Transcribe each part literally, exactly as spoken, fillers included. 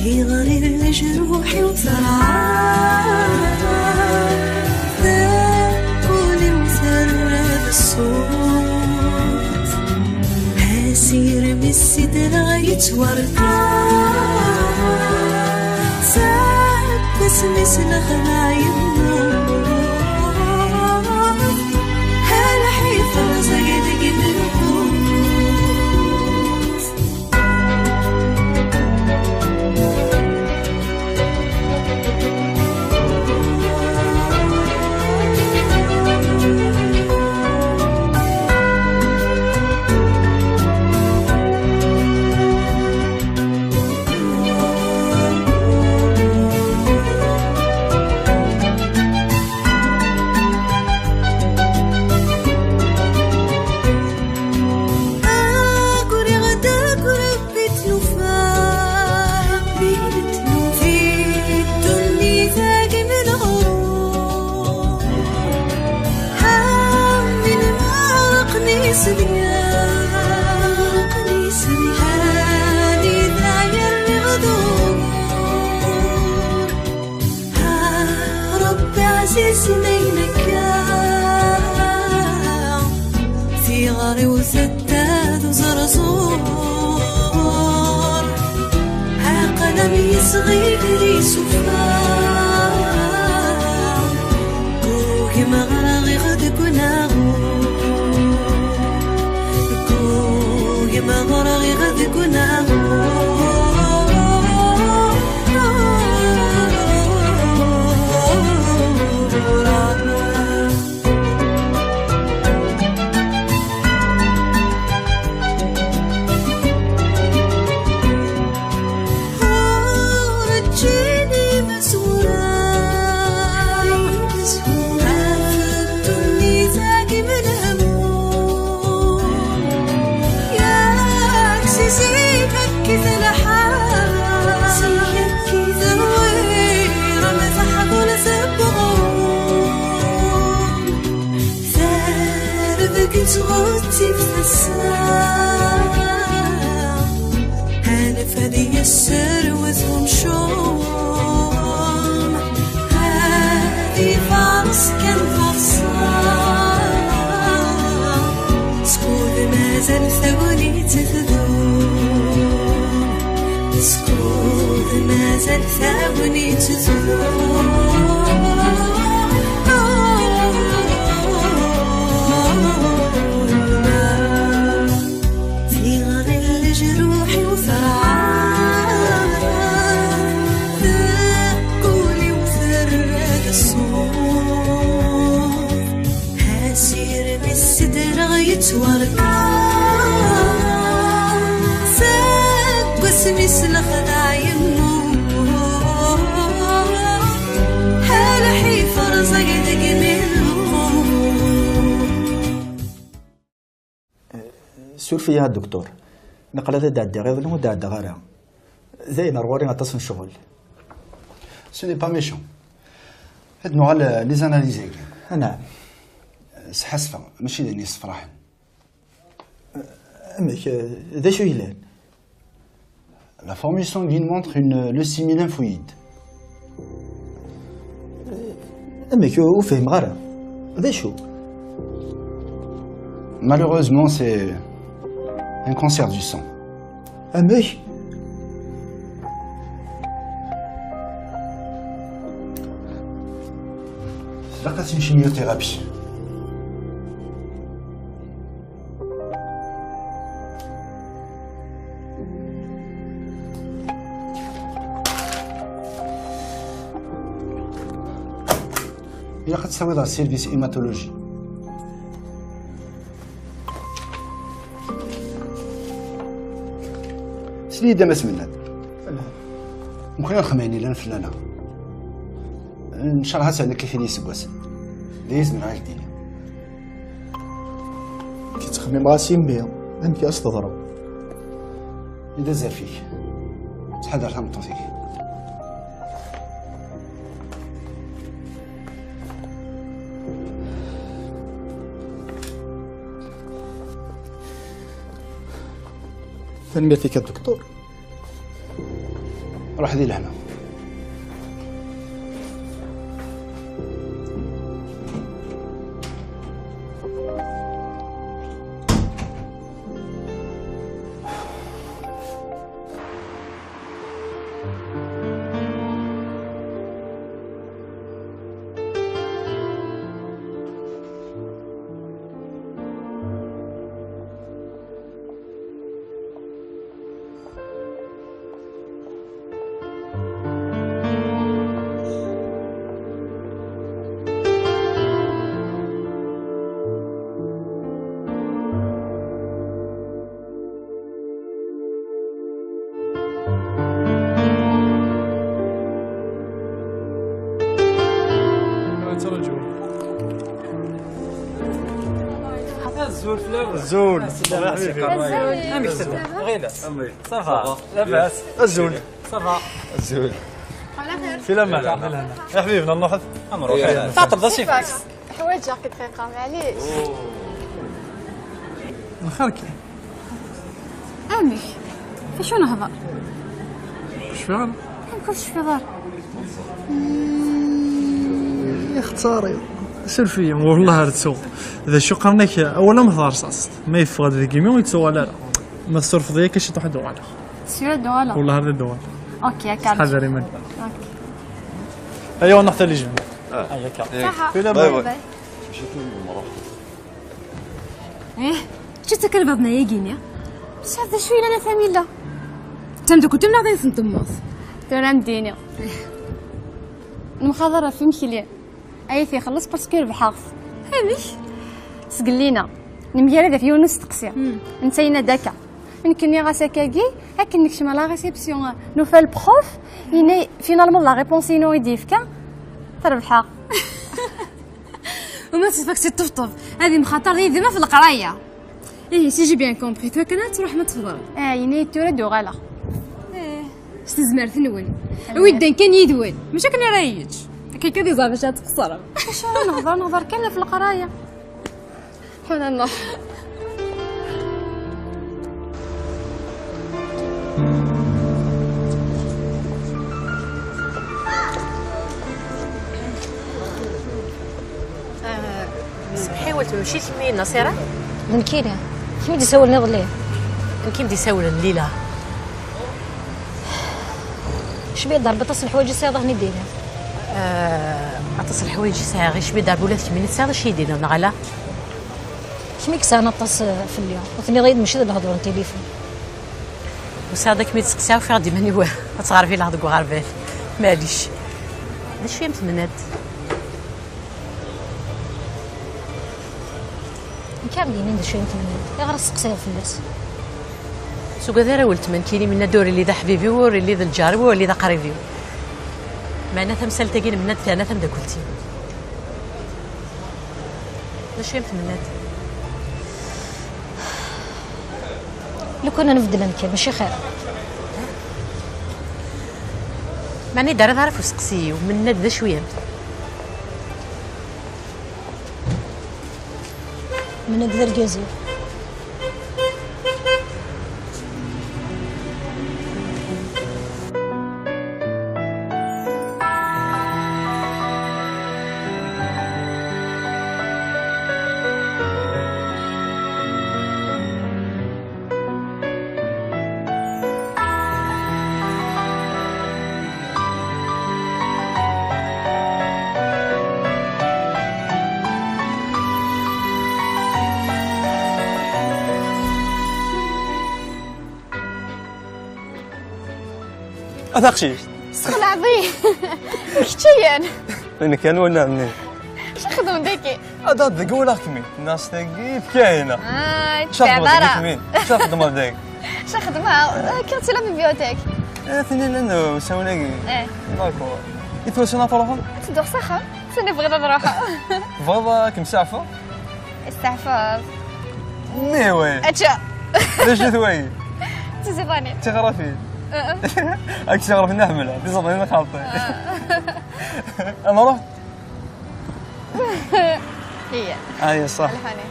Iɣri lejruḥ-iw terɛa, teqqel-iw terra d ṣṣut. Asirem i s-sidreɣ yettwarqa, seg wasmi s-nexdeɛ yemmut. Lḥif rẓag deg lmut. Aguriɣ-d akk Rebbi tlufa, Rebbi tlufa, di ddunit-agi n leɣrur. Amin meɛraqen isebgan, anida yerniɣ d ugur. Ah, Rebbi ɛzizen ayen akka, tiɣri-w tedda d uẓerẓur. Aql-am yesɣigri s uffar, gugem ɣraɣ-iɣ deg unaɣur. Gugem ɣraɣ-iɣ deg unaɣur. Ur ǧǧin imasura, ɣef ddunit-agi m lehmum. Yak si zik akkit lḥal, terwirem taḥdult n uɣrum. Tarbaget ɣezzif tasa, anef ad yesserwet umcum, ad ifaṛes kan taḍsa. Skud mazal tagnit tdum, skud mazal tagnit tdum. Tiɣri n lejruḥ-iw terɛa, teqqel-iw terra d ṣṣut. Asirem i s-sidreɣ yettwarqa, seg wasmi s-nexdeɛ yemmut. Lḥif rẓag deg mi lqut. Suref-iyi a Duktur, neqla ad d-ɛeddiɣ iḍelli ur d-ɛeddaɣ ara. Dayen ar ɣur-i aṭas n ccɣel. Ce n'est pas méchant. Ad nuɣal, euh, les analyses-agi. Anɛam. Sḥassfeɣ, mačči d ayen yessefraḥen. Amek, euh, d acu yellan? La formule sanguine montre une leucémie lymphoïde. Amek, ur fehmeɣ ara. D acu? Malheureusement, c'est un cancer du sang. Amek? Tlaq-as une chimiothérapie. Ilaq ad tt-tawiḍ ɣer service hématologie. Sel-iyi-d a Mass Mennad. Mkul ad nxemmem ayen yellan fell-aneɣ. Ncṛeḥ-as ɛla tlata n yiseggasen. D aya i zemreɣ ad ak-d-iniɣ. Kif ttxemmimeɣ a si mmi, amek i as-teḍra? I d azref-ik. Ttḥadar tameṭṭut-ik. Tanemmirt-ik a Duktur. Ruḥ di lehna. Azul fell-awen. Azul. Azul. Amek tellam? Ɣilas. Ça va. Labas. Azul. Ça va. Azul. Fi laman. Fi laman. Ya ḥbibna, nruḥ. Ad nruḥ. Taṭel d asifis. Ḥwaǧeɣ-k dqiqa, maɛlic. Lxir kan. Amek? Acu nehḍer? Cfiɣ. Amek ur tecfiḍ ara? Ixtar-iyi. Suref-iyi, wellah ar ttuɣ. D acu qqaren-ak, awal am terṣaṣt. Ma yeffeɣ-d deg imi ur yettuɣal ara. Ma tessurfeḍ-iyi akka ciṭuḥ ad uɣaleɣ. Teswiḍ ad uɣaleɣ? Wellah ar d uɣaleɣ. Ok, akka. Ḥader iman. Ok. Aya, wan naxta li jemma. Aya, akka. Saḥa. Fi laman. Bye bye. Ih, kečč d takarbaḍ-nni-agi-nni. Tesɛiḍ d acu yellan a Tamila? D tamdukelt-im neɣ d ayt n temmuḍt? Tura am d-iniɣ. Nemxaḍer ɣef imekli. Ay t-ixelleṣ parce que rebḥeɣ-t. Amek? Sgellina. Nemgarad ɣef yiwen n usteqsi. Hmm. Netta yenna-d akka. Nekk nniɣ-as akkagi, akken nekcem à la réception, nufa le prof, yenna-yi, finalement la réponse-inu i d-yefka, trebḥeɣ. Uma tesfak si ṭṭefṭef, ad imxaṭer yid-m ɣef leqraya. Ihi, si j'ai bien compris, tura kan ad truḥem ad tfeḍrem. Ah, yenna-yi tura ad uɣaleɣ. Eh, s tezmert-nwen. Awi-d dan kan yid-wen, mačči akken ara yečč. Akken kan iẓer d acu ad txeṣrem. Acu ara nehḍer, nehḍer kan ɣef leqraya. Ḥuna nruḥ. Ah, semḥi weltma, mačči d kemmi Nasira? D nekkini. Kemm i d-isawlen iḍelli. Nekk i m-d-isawlen, Lila. Cbi d Rebbi, aṭas n leḥwayeǧ i sɛiɣ ad ten-id-iniɣ. Ah, aṭas n leḥwayeǧ i sɛiɣ, i cbi d Rebbi ula d kemmini tesɛiḍ acu i yi-d-iniḍ, neɣ ala? Kemm i yesɛan aṭas, eh, fell-i. U tenniḍ-iyi-d mačči d lehdur n tilifun. Usiɣ-d ad kem-id-seqsiɣ, ufiɣ-d iman-iw ad tɣerbileɣ deg uɣerbal. Maɛlic. D acu i am-tmenna-d? Nekk ara d-yinin d acu i am-tmenna-d. Ayɣer i teqsiḍ fell-as? Ur tugad ara weltma, nekkini menna-d ur illi d aḥbib-iw, ur illi d lǧar-iw, ur illi d aqrib-iw. Meɛna tamsalt-agi nemna-d terna tameddakelt-iw. D acu i am-tmenna-d? Lukan ad nbeddel amkan, mačči xir? Meɛna ur d-terriḍ ara ɣef usteqsi-iw, menna-d d acu i am-, menna-d d argaz-iw. A taqcict. Sexleɛḍ-iyi. Kečč ayen. D nekk anwa nneɛmni? Acu xedmen dagi? Ad aɣ-d deg walaɣ kemmi. Nas dagi fkayna. Ah, acu xedmeḍ dagi kemmi? Acu xedmeḍ dagi? Acu xedmeɣ? Kkiɣ si la bibliothèque. Eh, tini llan usawen-agi. Eh. D'accord. I tura sani ad truḥeḍ? Ad tedduɣ s axxam. Sani bɣiɣ ad ruḥeɣ. Tebɣiḍ ad kem-saɛfeɣ? Isteɛfaḍ. Niwe. Ačča. D acu-t wayi? D tiẓidanin. D tiɣrafin. Uh-uh. Ak tiɣrafin ḥemmleɣ, tiẓidanin xaṭi. Ah. Ad nruḥ? Iya. Aya, ṣaḥ. Lḥani.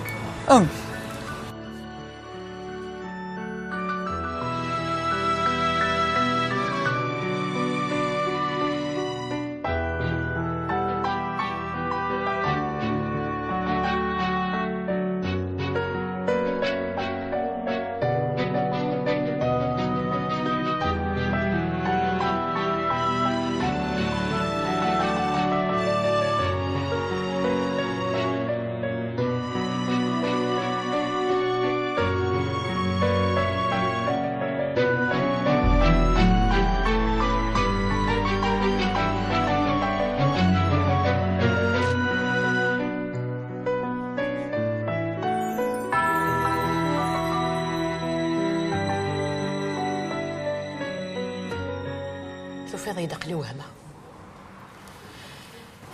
Am. Tufiḍ-iyi-d aql-i wehmeɣ.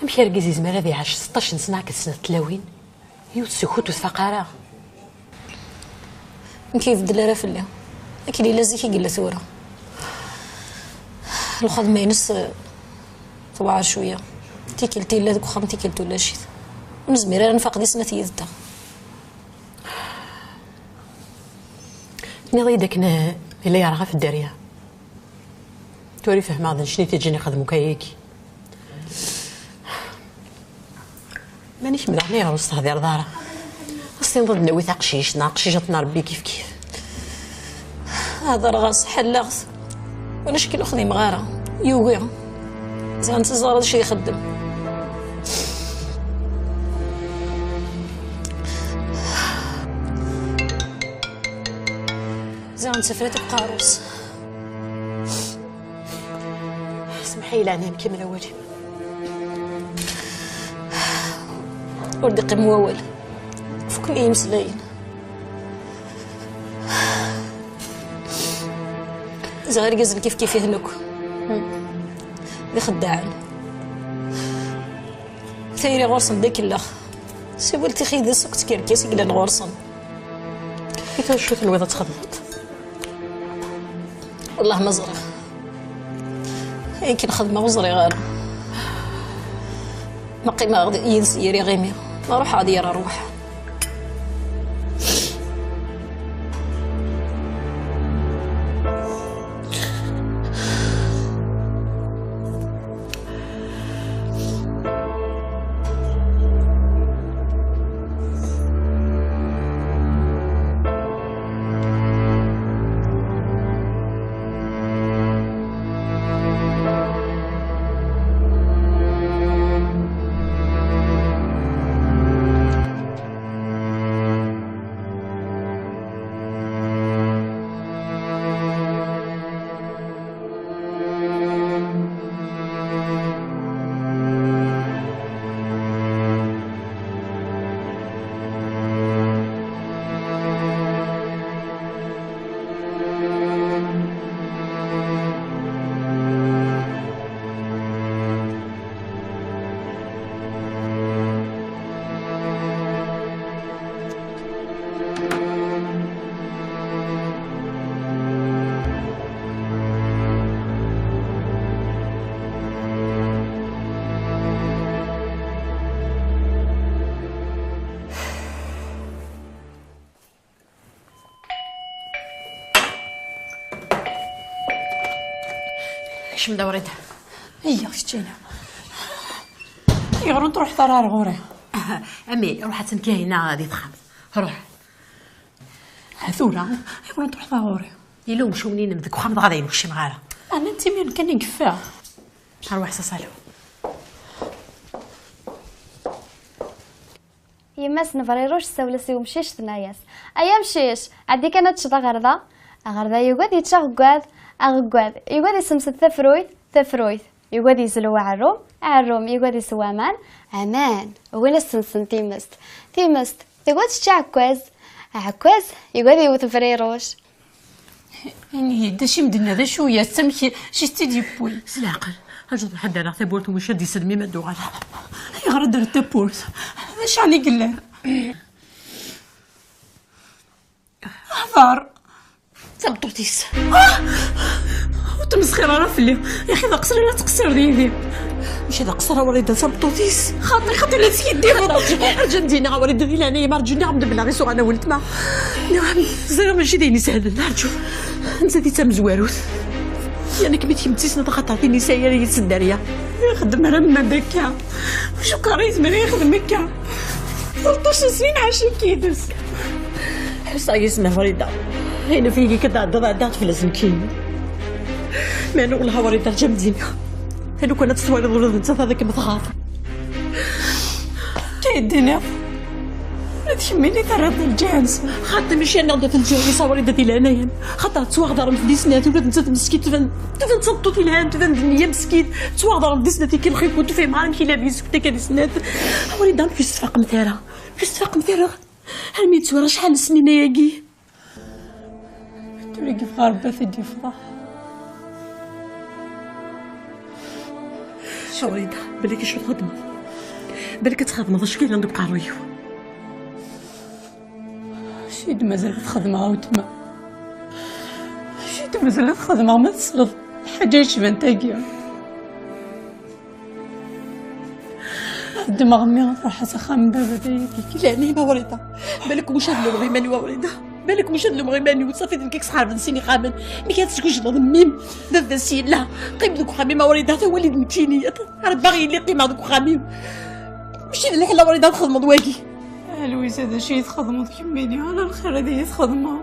Amek argaz yezmer ad iɛac seṭṭac n sna akked snat tlawin? Yiwet seg-kent ur tfaq ara. Nekk ibeddel ara fell-i. Akken yella zik i yella tura. Lxedma-ines, eh, tewɛer cwiya. Tikkelt yella deg uxxam, tikkelt ulac-it. Ur nezmir ara nfaq di snat yid-nteɣ. Tenniḍ-iyi-d akken, eh, yella yerɣa ɣef dderya. Tura i fehmeɣ d necni i t-iǧǧan ixdem akk ayagi. Manik mdaɣ ayɣer ur s-tehdireḍ ara? Ad s-tiniḍ ad d-nawi taqcict neɣ aqcic ad t-nṛebbi kifkif. Hedṛeɣ-as, ḥelleɣ-t. Ulac akken ur xdimeɣ ara. Yugi. Ziɣ netta ẓriɣ d acu ixeddem. Ziɣ netta frati deg uqerru-s. Semmeḥ-iyi leɛnaya-m, kemmel awal-im. Ur d-iqqim wawal. Fukken-iyi imeslayen. Ziɣ irgazen kifkif-ihin akk. D ixeddaɛen. Tayri ɣur-sen d akellex. Siwel tixidest akked tkerkas i yellan ɣur-sen. I tura acu tenwiḍ ad txedmeḍ? Wellah ma ẓriɣ. Ayen kan xedmeɣ ur ẓriɣ ara. Ma qqimeɣ yid-s yir iɣimi, ma ruḥeɣ ad yir rrwaḥ. Kcem-d a Wrida. Iyya, keččini. Ayɣer ur truḥeḍ ara ar ɣur-i? Ami, ruḥ ad tt-nkihi di texxamt. Ruḥ. Ha tura, ayɣer ur truḥeḍ ar ɣur-i? Yella umcum-nni-inem deg uxxam, dɣa d ayen ur kcimeɣ ara. Ɛni n timiren kan i yeffeɣ? Arwaḥ s aṣalu. Yemma-s n Briruc tessawel-as i umcic, tenna-yas: "Ay amcic, ɛeddi kan ad teččeḍ aɣerda." Aɣerda yugad yečč aɣeggad, aɣeggad yugad yessemsed tafruyt, tafruyt yugad yezlew aɛerrum, aɛerrum yugad isew aman, aman win ad sensen timest, timest tugad tečč aɛekkaz, aɛekkaz yugad yewwet Briruc. Ini-yi-d, acu i m-d-tenna, d acu-yas, amek, acu i tt-id-yewwin? S leɛqel, aǧuḍ ḥedd ara tawwurt, wic ad d-iselmi ma d-uɣaleɣ. Ayɣer ad d-rrent tawwurt? D acu ɛni yellan? Hḍer! D tameṭṭut-is. Ah! Ur tmesxir ara fell-i. Yaxi d aqeṣṣer ara teqṣireḍ yid-i. Mačči d aqeṣṣer a Wrida, d tameṭṭut-is. Xaṭi, xaṭi la teskiddibeḍ. Rǧu ad m-d-iniɣ a Wrida, di leɛnaya-m, rǧu, nniɣ-am-d belleɣ isuɣan-a weltma. Nniɣ-am, ẓriɣ mačči d ayen isehlen, rǧu. Nettat i d tamezwarut. Yerna kemm i d kemm d tis snat, axaṭer tin yesɛa ara yid-s dderya. Ixdem ara mma d akka. Acukkar yezmer ad yexdem akka? Tleṭṭac n snin ɛac-ik yid-s. Ḥusseɣ yis-m a Wrida. Ayen ɣef i k-d-ɛeddaɣ, ɛeddaɣ-d fell-as nekkini. Meɛna wellah a Wrida, rǧu ad m-d-iniɣ. Lukan ad tt-twaliḍ ula d nettat ad kem-tɣaḍ. Akka i d-tiniḍ? Ula d kemmini terriḍ-d lǧiha-nsen. Xaṭi, mačči annaɣ-d ɣef lǧiha-is a Wrida di leɛnaya-m. Xaṭer ttwaɣḍarent di snat, ula d nettat meskint tban, tban d tameṭṭut yelhan, tban d nniya meskint. Ttwaɣḍarent di snat, ikellex-ikent, ur tefhim ara amek i labis akka di snat. A Wrida, amek ur s-tfaqemt ara? Amek ur s-tfaqemt ara? Armi yettwara acḥal n snin ayagi. Tura i yebɣa Rebbi ad t-id-yefḍeḥ. Wrida, balak acu txedmeḍ. Balak ad txedmeḍ acu yellan deg uqerruy-iw. Acu i d-mazal ad xedmeɣ a weltma? Acu i d-mazal ad xedmeɣ ma tesleḍ lḥaǧa yecban tagi? Ad ddmeɣ mmi ad ruḥeɣ s axxam n baba dayagi. Di leɛnaya-m a Wrida, balak mec ad lummeɣ iman-iw a Wrida. Balak mec ad lummeɣ iman-iw, ṣafi d nekk i yesxerben sin ixxamen. Mi kan tesgujleḍ mmi-m, baba-s yella. Qqim deg uxxam-im a Wrida, tawali d nekkini. Rebbaɣ yelli qqimeɣ deg uxxam-im. Mačči d lḥel a Wrida ad txedmeḍ wagi. A Lwiza, d acu i txedmeḍ kemmini? Ala lxir ad iyi-txedmeḍ.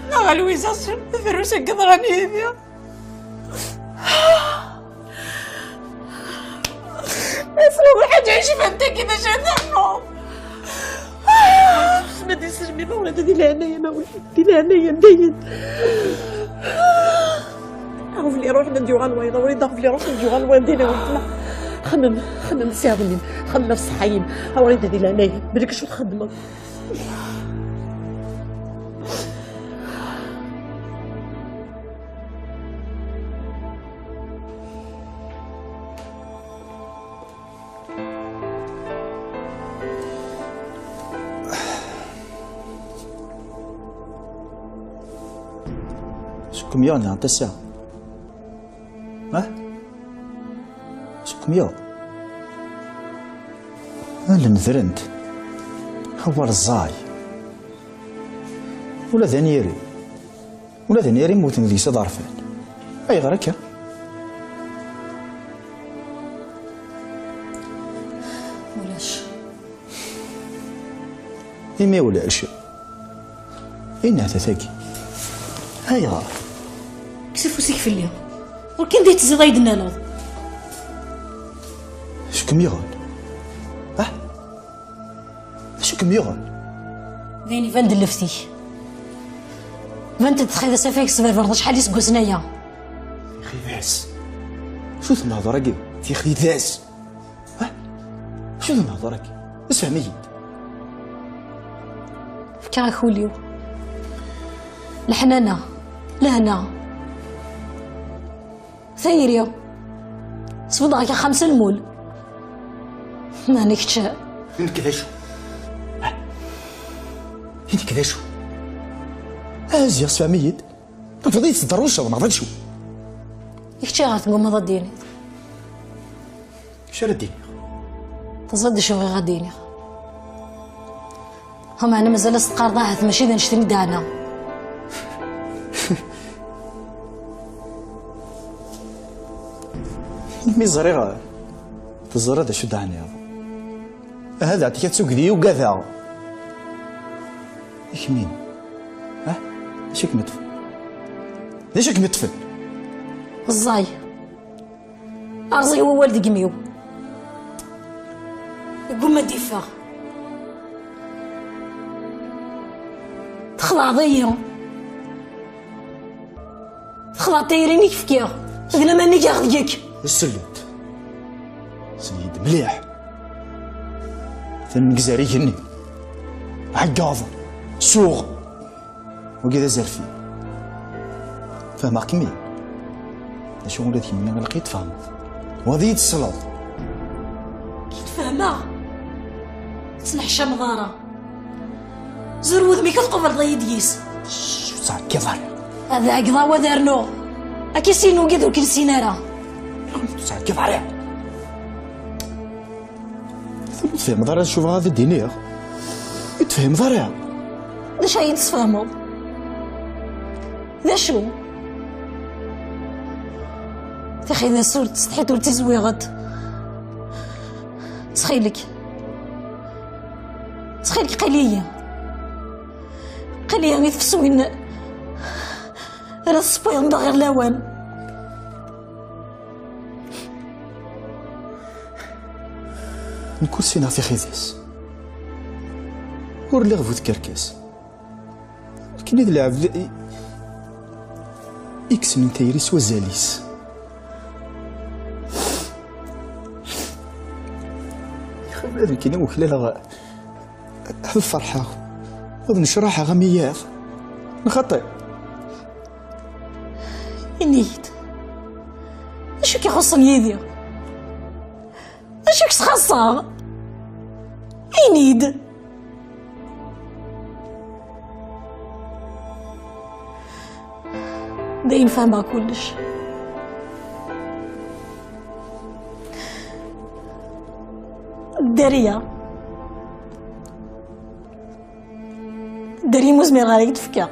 Neɣ a Lwiza, s drus i yeḍran yid-i. Ma tesliḍ lḥaǧa yecban tagi d acu ara ternuḍ? Ma d-iselmi ma ula d di leɛnaya ma ula di leɛnaya dayen. Aɣbel iruḥen ad d-yuɣal wayeḍ, a Wrida, aɣbel iruḥen ad d-yuɣal wayeḍ dina weltma. Xemmem, xemmem s iɛḍem-im, xemmem ɣef ṣṣeḥḥa-yim. A Wrida di leɛnaya-m, balak acu txeddmeḍ. Seg kem-yuɣen neɣ tasa? Ha? Seg kem-yuɣ? Allen nedrent. Awer ẓẓay. Ula d anyir-iw. Ula d anyir-iw mmuten deg-s ad ṛfen. Ayɣer akka? Ulac. Imi ulac, inna tagi. Ayɣer? Kkes afus-ik fell-i. Ur kan d-itezziḍ ay d-nnaleḍ. Acu kem-yuɣen? Ah? Acu kem-yuɣen? D ayen iban d lleft-ik. Bant-d txidas afag s berber d acḥal iseggasen aya. Tixi-das. Acu d nnehḍer-agi? Tixi-das. Ha? Acu d nnehḍer-agi? Sefhem-iyi-d. Fkiɣ-ak ul-iw. Leḥnana, lehna, tayri. Sbeddeɣ-ak axxam s lmul. Meɛna kečč? I nekk d acu? Ha? I nekk d acu? Ah, ziɣ sefhem-iyi-d. Tebɣiḍ ad yi-tesderruceḍ neɣ d acu? I kečč ayɣer teggumaḍ ad d-tiniḍ? Acu ara d-iniɣ? Teẓriḍ d acu bɣiɣ ad d-iniɣ? Ha, meɛna mazal as-teqqareḍ ahat mačči d annect-nni i d-ɛna. Mi ẓriɣ, teẓriḍ d acu d-ɛniɣ. Aha, d aɛetika d tugdi i ugadeɣ. I kemmin? Ha? D acu i kem-iṭṭfen? D acu i kem-iṭṭfen? Ẓẓay. Rẓi wawal deg imi-w. Yegguma ad d-iffeɣ. Txedɛeḍ-iyi. Txedɛeḍ tayri-nni i k-fkiɣ. D laman i giɣ deg-k. Sel-d. Sel-iyi-d mliḥ. Atan negzar igenni. Ɛeggaḍ. Suɣ. Wagi d azerfi. Fehmeɣ-kem-id. D acu ula d kemmini lqid tfehmeḍ. Wa ad iyi-d-tesleḍ. Kif fehmeɣ? Ur tettneḥcameḍ ara. Zur wudem-ik ad tqubleḍ-iyi-d yis. Ur ttɛeggiḍ ara. Ad ɛeggḍeɣ wa ad rnuɣ. Akka sin ugid ur k-nessin ara. Ur ttɛeggiḍ ara. Ur tefhimeḍ ara d acu bɣiɣ ad d-iniɣ? Ur tefhimeḍ ara? D acu ay d-tesfehmeḍ? D acu? Tixidas ur ttsetḥiḍ ur ttizwiɣeḍ. Ttxil-k. Ttxil-k, qil-iyi. Qil-iyi i tefswin ara tessewwayeḍ ɣer lawan. Nekk ur ssineɣ tixidas. Ur lliɣ bu tkerkas. Akken i d lɛebd i, i yessnen tayri s wazal-is. Ula d nekkini uklaleɣ ad ferḥeɣ, ad necraḥeɣ am iyaḍ. Nxaṭi. Ini-yi-d. Acu k-ixuṣṣen yid-i? Acu k-sxaṣṣeɣ? Ini-d. Dayen fehmeɣ kullec. Dderya. Dderya ur zmireɣ ara ad k-d-fkeɣ.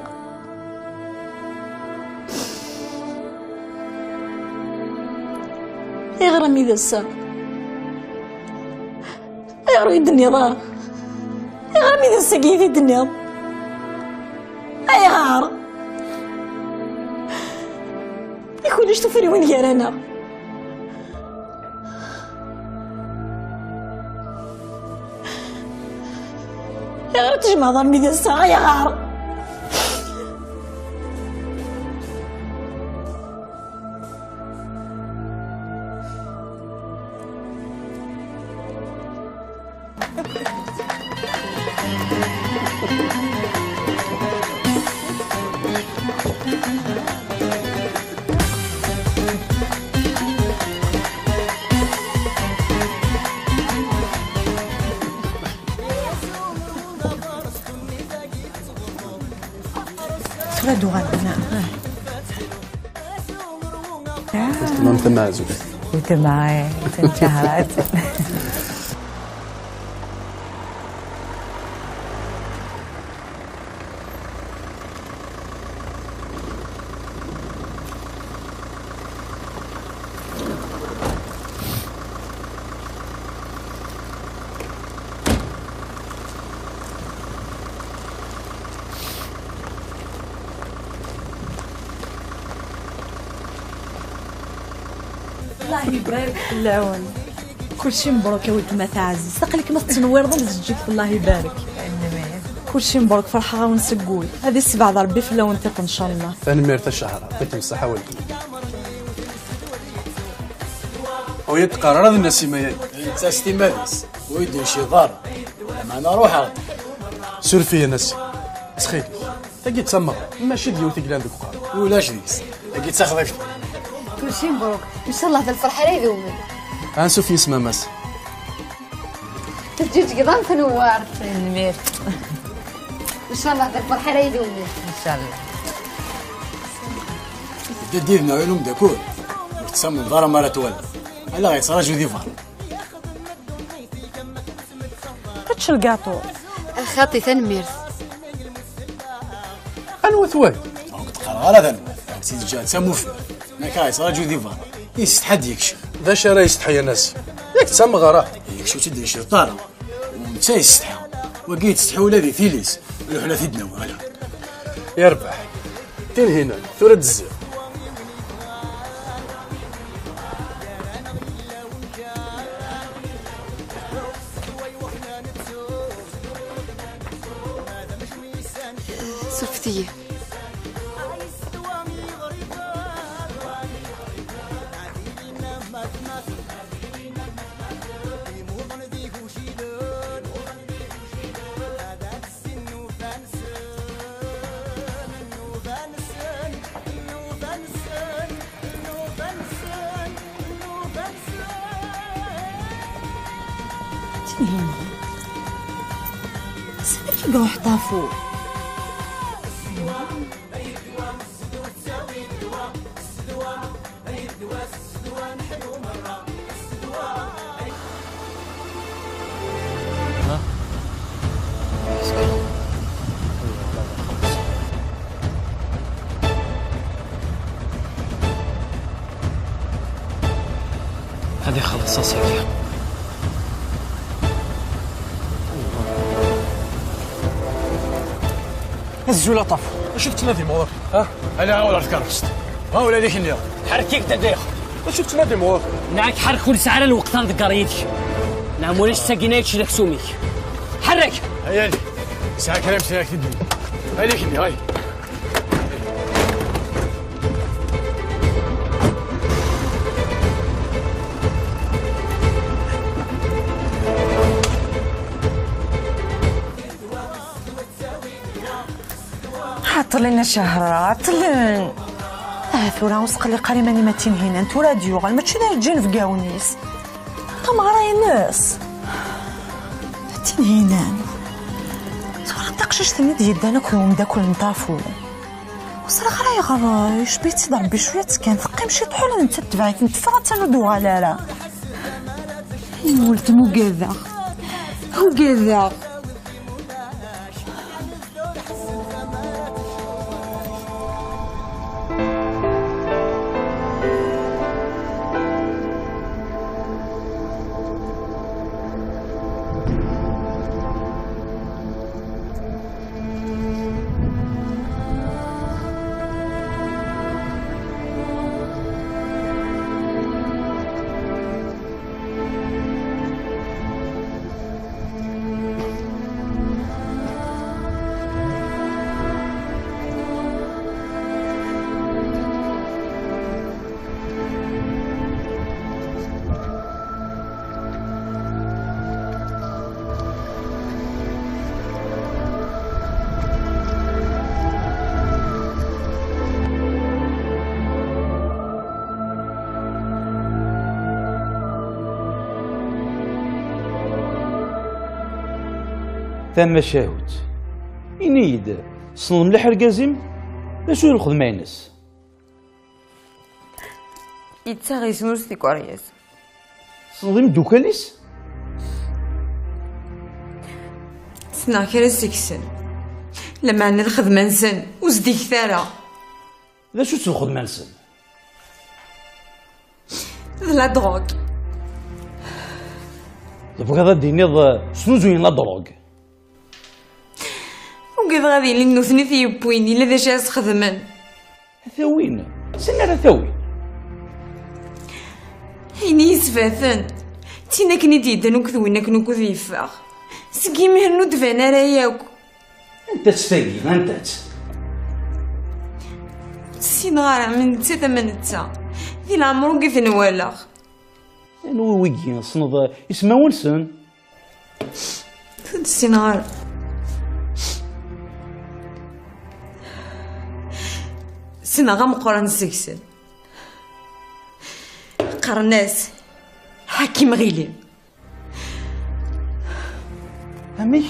Ayɣer armi d ass-a? Ayɣer ur yi-d-tenniḍ ara? Ayɣer armi d ass-agi i yi-t-id-tenniḍ? Ayɣer? I kullec tufriwin gar-aneɣ. Ayɣer i tejmeɛḍ armi d ass-a? Ayɣer? Tura d-uɣalen. Weltma-m tamaɛzuft. Weltma, eh, weltma n Ǧahrat. الله يبارك فلاون. كلشي مبروك يا ولتما تاعزيز، aql-ikem ad tettnewwireḍ am tzeǧǧigt، الله يبارك. Kulci mebruk, ferḥeɣ-awen seg wul. Ad isebɛed Rebbi fell-awen tiṭ, ncallah. Tanemmirt a Cahra, yettem ṣṣeḥḥa walken. Ur yi-d-qqar ara d Nasima-agi. Nettas timad-is, ur yi-d-tecciḍ ara. Lameɛna ruḥeɣ-d. Suref-iyi a Nasima, ttxil-k. Tagi d tameɣra, mačči d yiwet i yellan deg uqerru. Ulac deg-s, tagi d taxḍibt. Kulci mebruk, ncallah d lferḥ ara idumen. Ansuf yis-m a Mass. Teǧǧiǧgeḍ am tnewwart. Tanemmirt. Ncallah d lferḥ ara idumen. Ncallah. Tedda-d yid-neɣ yiwen umeddakel, ur tettamneḍ ara mi ara twaliḍ. Ala ɣa yettraǧu di berra. Ečč lgaṭu. A xaṭi, tanemmirt. Anwa-t wagi? Ur k-d-qqareɣ ara d anwa-t. Ad tt-id-ǧǧeɣ d tamufert. Nekk ɣa yettraǧu di berra. Yessetḥa ad d-yekcem. D acu ara yessetḥi a Nasima? Yak d tameɣra. Yak ur tt-id-necreḍ ara. U netta yessetḥa. Wagi yettsetḥi ula di tili-s. Ruḥ ad t-id-nawi, ala. Yerbeḥ. Tinhinan, tura d-zziɣ. Surfet-iyi. Tinhinan. Sani i iruḥ Ṭafu? Ad ixelleṣ ass-agi. Azul a Ṭafu. Acu tettnadim ɣur-k? Ha? Ala ɣur tkeṛṛust. Ha, ula d ikenni. Ḥerrek-ik-d a dayx. Acu tettnadim ɣur-k? Nɛak ḥerrek, ur nesɛi ara lweqt ad nḍegger yid-k. Neɛm ulac, d tagi ay yečč d aksum-ik. Ḥerrek! Ay, ay. Sɛiɣ kra n tefrakt i d-nini. Ay, ikenni, ay. Ɛeṭṭlen a Cahra, ɛeṭṭlen. Tura ur sqelliq ara iman-im a Tinhinan, tura ad d-yuɣal, mačči d ayen ǧǧan bgawen-is. Tameɣra-ines. A Tinhinan, tura taqcict-nni d-yeddan akked umeddakel n Ṭafu. Ur ẓriɣ ara ayɣer, eh, icba-itt-id Rebbi cwiya kan, teqqim ciṭuḥ ula d nettat tebɛ-iten, teffeɣ attan ur d-tuɣal ara. Ay weltma, ugadeɣ, ugadeɣ. Tamacahut. Ini-yi-d, tessneḍ mliḥ argaz-im? D acu i lxedma-ines? Yettaɣ yesnuz tikeryas. Tessneḍ imeddukal-is? Ssneɣ kra seg-sen. Lameɛna lxedma-nsen ur zdiget ara. D acu-tt lxedma-nsen? D la drogue. Tebɣiḍ ad d-tiniḍ, eh, snuzuyen la drogue? Ugadeɣ ad ilin nutni t-yewwin, yella d acu ara s-xedmen. A t-awin? Sani ara t-awin? Ayen i yi-sbaten, d tin akken i d-yeddan akked win akken ukud yeffeɣ. Seg yimiren ur d-ban ara yakk. Anta-tt tagi? Anta-tt? Ur ssineɣ ara ma nettat ama netta. Di leɛmer ur i ten-walaɣ. Anwa wigi? Tessneḍ ismawen-nsen? Ur ssineɣ ara. Ssneɣ ameqqran seg-sen. Qqaren-as Ḥakim Ɣili. Amek?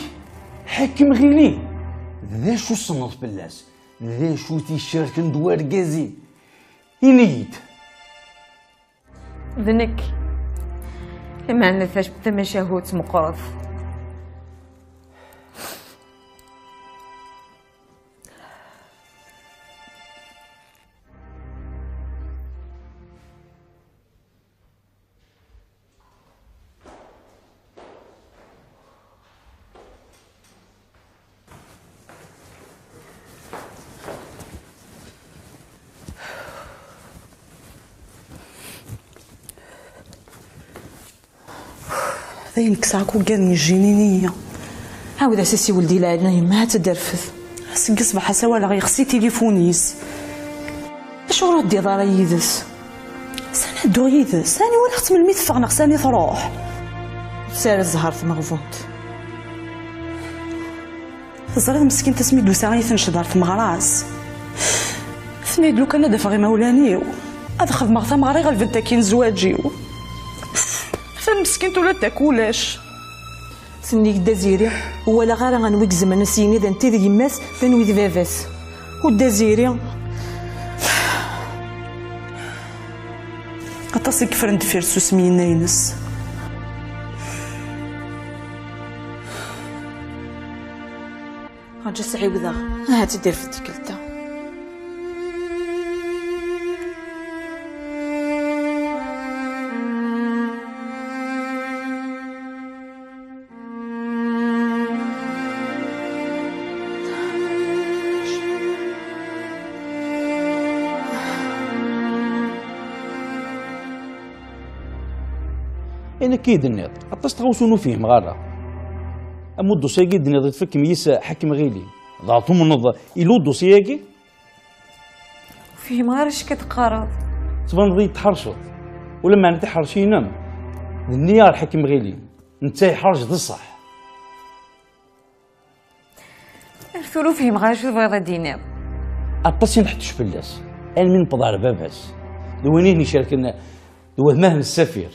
Ḥakim Ɣili? D acu tessneḍ fell-as? D acu t-icerken d wergaz-im? Ini-yi-d. D nekk. Lameɛna tac-, tamacahut meqqret. D ayen kkseɣ akk ugad n yijjinin-iyi. Ɛawed-as asiwel di leɛnaya-m, ahat ad d-terfed. Seg ṣṣbeḥ asawaleɣ yexsi tilifun-is. Acuɣer ur teddiḍ ara yid-s? Sani ad dduɣ yid-s? Sani walaɣ-tt melmi teffeɣ neɣ sani truḥ? Ur tesɛi ara zzher tmeɣbunt. Teẓriḍ meskint asmi d-tusa i tenced ɣer tmeɣra-s. Tenna-yi-d lukan ad afeɣ imawlan-iw, ad xedmeɣ tameɣra iɣelben-t akkin zzwaǧ-iw. Tameskint ula d takk ulac. Tennig Dda Ziri, ur walaɣ ara anwa i izemren ad s-yini d netta i d yemma-s, d anwa i d baba-s. U Dda Ziri, aṭas i yeffren deffir tsusmi-ines. Ṛju ad s-ɛiwdeɣ, ahat ad d-terfed tikkelt-a. Ayen akka i d-tenniḍ, aṭas n tɣawsiwin ur fhimeɣ ara. Am udus-agi i d-tenniḍ i tfakem yis Ḥakim Ɣili, dɣa tumneḍ i ludus-agi? Ur fhimeɣ ara acu akka d-teqqareḍ. Tbaneḍ-iyi-d tḥerceḍ. Ula meɛna tiḥerci-inem d nniya ɣer Ḥakim Ɣili. Netta yeḥreǧ d ṣṣeḥ. Ar tura ur fhimeɣ ara acu tebɣiḍ ad d-tiniḍ. Aṭas i nḥettec fell-as. Almi newweḍ ɣer baba-s, d win i ten-icerken d wetma-s n Safir.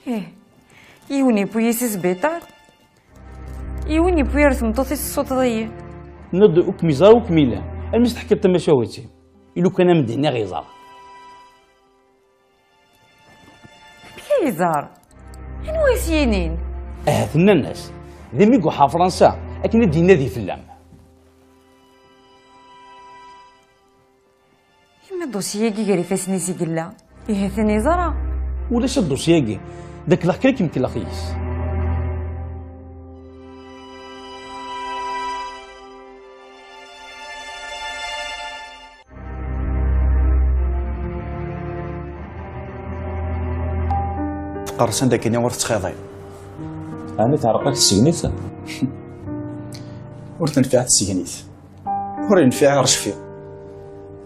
Ih, yiwen yewwi-yi si sbiṭar, yiwen yewwi ɣer tmeṭṭut-is tessuṭṭeḍ-iyi. Tenna-d ur kem-iẓar ur kem-ilan, almi s-teḥkiḍ tamacahut-im, i lukan ad m-d-iniɣ yeẓra. Amek ay yeẓar? Anwa i s-yinin? Ahat nnan-as, d imi i iruḥ ɣer Fransa akken ad d-inadi fell-am. Imi dusyi-agi gar ifassen-is i yella, ihi atan yeẓra. Ulac adusyi-agi, d akellex kan i kem-kellex yes. Teqqerṣ anda kini ur tettxiḍi. Ɛni teɛreq-ak tsegnit? Ur tenfiɛ tsegnit. Ur yenfiɛ ɣer cfi.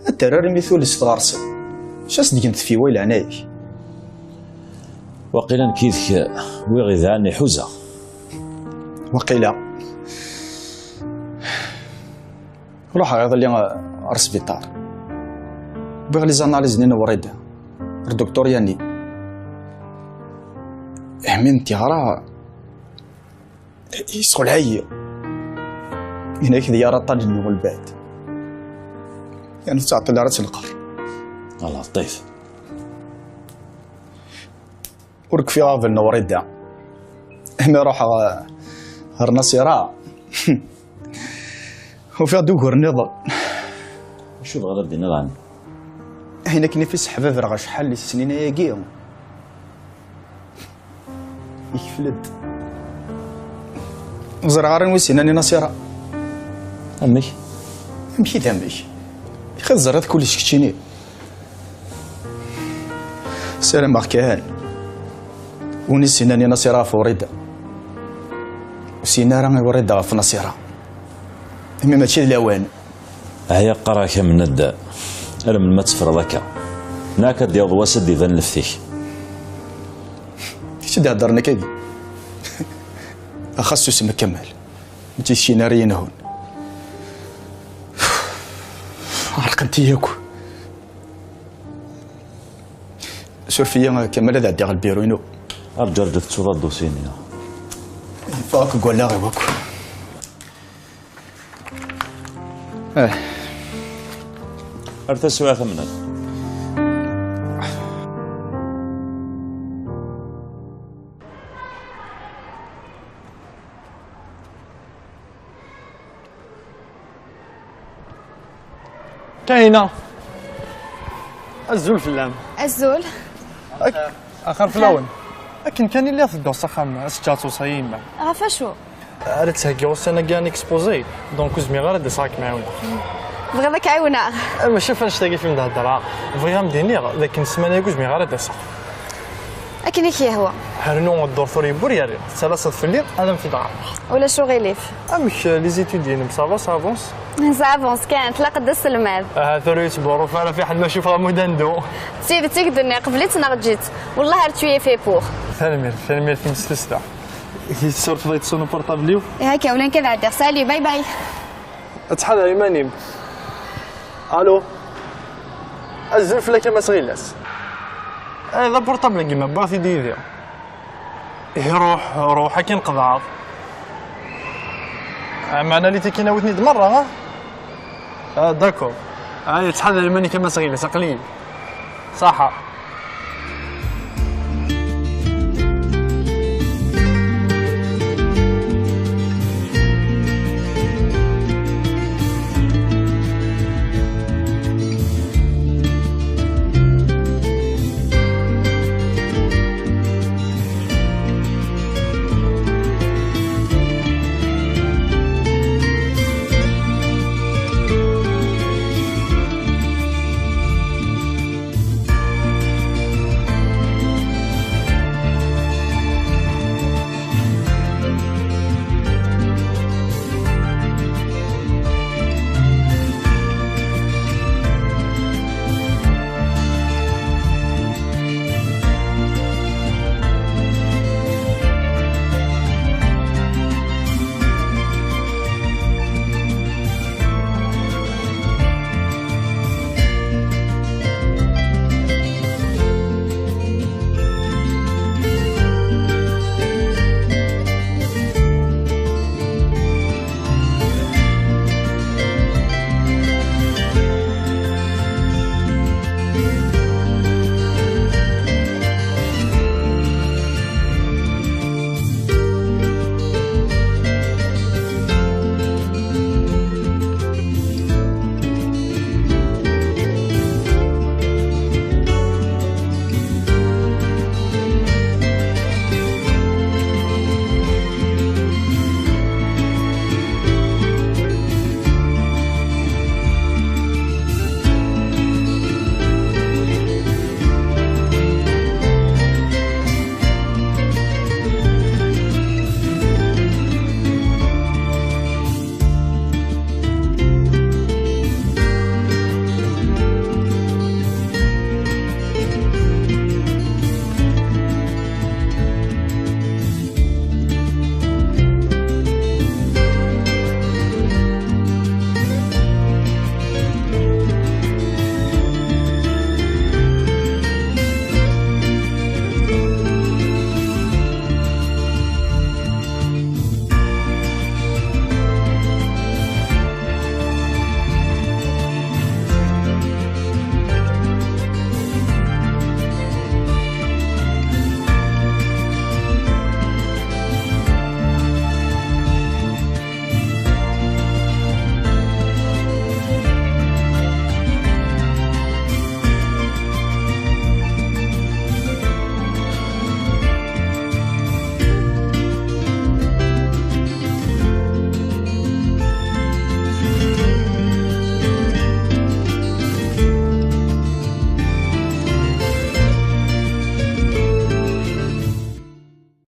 Ad terr armi tules tɣersi. Acu as-d-gent tfiwa i leɛnaya-k? Waqila nekk yid-k wiɣ idɛan iḥuza. Waqila. Ruḥeɣ iḍelli ɣer sbiṭar. Wwiɣ les analyses-nni n Wrida ɣer Duktur Yani. Imi n-t-yeɣra, yesxelɛay-iyi. Yenna-k d yar aṭṭan-nni n welbad. Yani ur tettɛeṭṭil ara ad tenqer. A Laṭif. Ur kfiɣ aɣbel n Wrida. Imi ruḥeɣ ɣer Nasira, ufiɣ-d ugur nniḍen. Acu bɣiḍ ad d-tiniḍ ɛni? Ayen akken i f-, seḥbabreɣ acḥal n snin ayagi. Yekfel-d. Ur ẓriɣ ara anwa i s-yennan i Nasira. Amek? Amek i d amek? Xi teẓriḍ kullec keččini. Ssarameɣ kan win i s-yennan i Nasira ɣef Wrida, ur s-yenna ara i Wrida ɣef Nasira. Imi mačči d lawan. Ɛya qqareɣ-ak a Mennad, ar melmi ad teffreḍ akka? Neɣ ad d-yaweḍ wass ad d-iban lefti-k? Kečč i d-iheddren akka-agi. Axas susem a Kamal. Mačči d keččini ara yenhun. Ɛerqent-iyi akk. Suref-iyi a Kamal, ad ɛeddiɣ ɣer lbiru-inu. Arǧu, arǧu, tettuḍ adusyi-nni. Yeffeɣ akk deg wallaɣ-iw akk. Eh. Ar taswiɛt a Mennad. Kahina. Azul fell-am. Azul. Ak-, axir fell-awen. Akken kan i lliɣ tedduɣ s axxam, as-ǧǧeɣ ttewṣa i yemma. Ɣef acu? Ara d-theggiɣ ussan-agi un exposé, donc ur zmireɣ ara ad d-aseɣ ad kem-ɛiwneɣ. Tebɣiḍ ad k-ɛiwneɣ? Eh, mačči ɣef annect-agi i m-d-heddreɣ. Bɣiɣ ad m-d-iniɣ d akken ssmana-agi ur zmireɣ ara ad d-aseɣ. Akken i k-yehwa. Rnu dduṛt ur yewwir yerri, tettalaseḍ fell-i, ad am-t-id-ɛerḍeɣ. Ulac uɣilif. Amek, eh, les études-inem, ça va, ça avance? Ça avance kan, tlaqed d aselmad. Aha, tura ur yettbuṛṛuf ara, fiḥel ma cufeɣ amud andu. D tidet i k-d-nniɣ, qbel-itt neɣ eǧǧ-itt. Wellah ar tu y es fait pour. Tanemmirt, tanemmirt-im s tussda. Tessurfeḍ-iyi-d s unuporṭabl-iw? Ihi akka, ula nekk ad ɛeddiɣ. Salut, bye bye. Ad tḥader iman-im. Allô? Azul fell-ak a Mass Ɣilas. Eh, d aportable-agi ma wwiɣ-t-id yid-i. Ihi ruḥ, ruḥ akin qeḍɛeḍ. Ah, meɛna li tikin awit-ten-id merra, ha? Ah, d'accord. Ah, ttḥadar iman-ik a Mass Ɣilas, aql-iyi. Ṣaḥa.